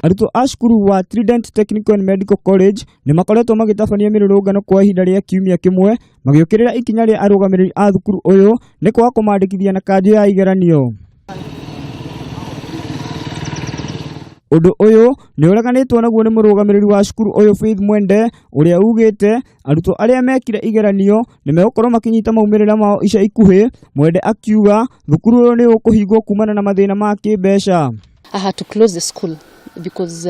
Arutwo a cukuru wa Trident Technical and Medical College nĩ makoretwo magĩtabania mĩrũrũngano kwa ihinda rĩa kiumia kĩmwe magĩũkĩrĩra ikinya rĩa arũgamĩrĩri a thukuru ũyũ nĩ kwaga kũmandĩkithia na kanjũ ya igeranio. Ũndũ ũyũ nĩ ũreganĩtwo naguo nĩ mũrũgamĩrĩri wa cukuru ũyũ Faith Mwende ũrĩa ugĩte arutwo arĩa mekire igeranio nĩ megũkorwo makĩnyita maumĩrĩra mao ica ikuhĩ. Mwende akiuga thukuru ũyũ nĩ ũkũhingwo kumana na mathĩna ma kĩmbeca. I had to close the school because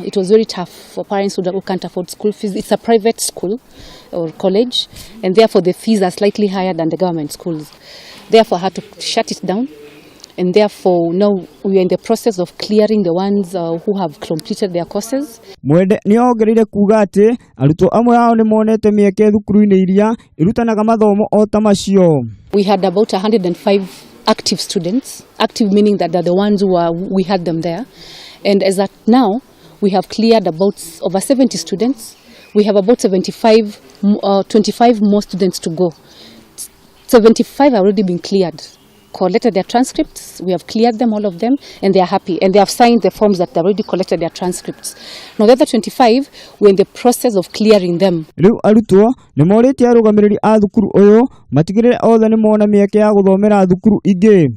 it was very tough for parents who can't afford school fees. It's a private school or college, and therefore the fees are slightly higher than the government schools. Therefore, I had to shut it down, and therefore now we are in the process of clearing the ones who have completed their courses. Mwende nĩ ongereire kuga atĩ arutwo amwe ao nĩ monete mĩeke thukuru-inĩ iria irutanaga mathomo o ta macio. We had about 105 active students, active meaning that they're the ones who are, we had them there. And as at now, we have cleared about over 70 students. We have about 25 more students to go. 75 have already been cleared, collected their transcripts. We have cleared them, all of them, and they are happy. And they have signed the forms that they already collected their transcripts. Now the other 25, we're in the process of clearing them. Rĩu arutwo nĩ morĩtie arũgamĩrĩri a thukuru ũyũ matigĩrĩre othe nĩ mona mĩeke ya gũthomera thukuru ingĩ.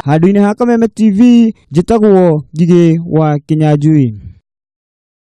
Handũ-inĩ ha Kameme TV, njĩtagwo Ngigĩ wa Kĩnyanjui.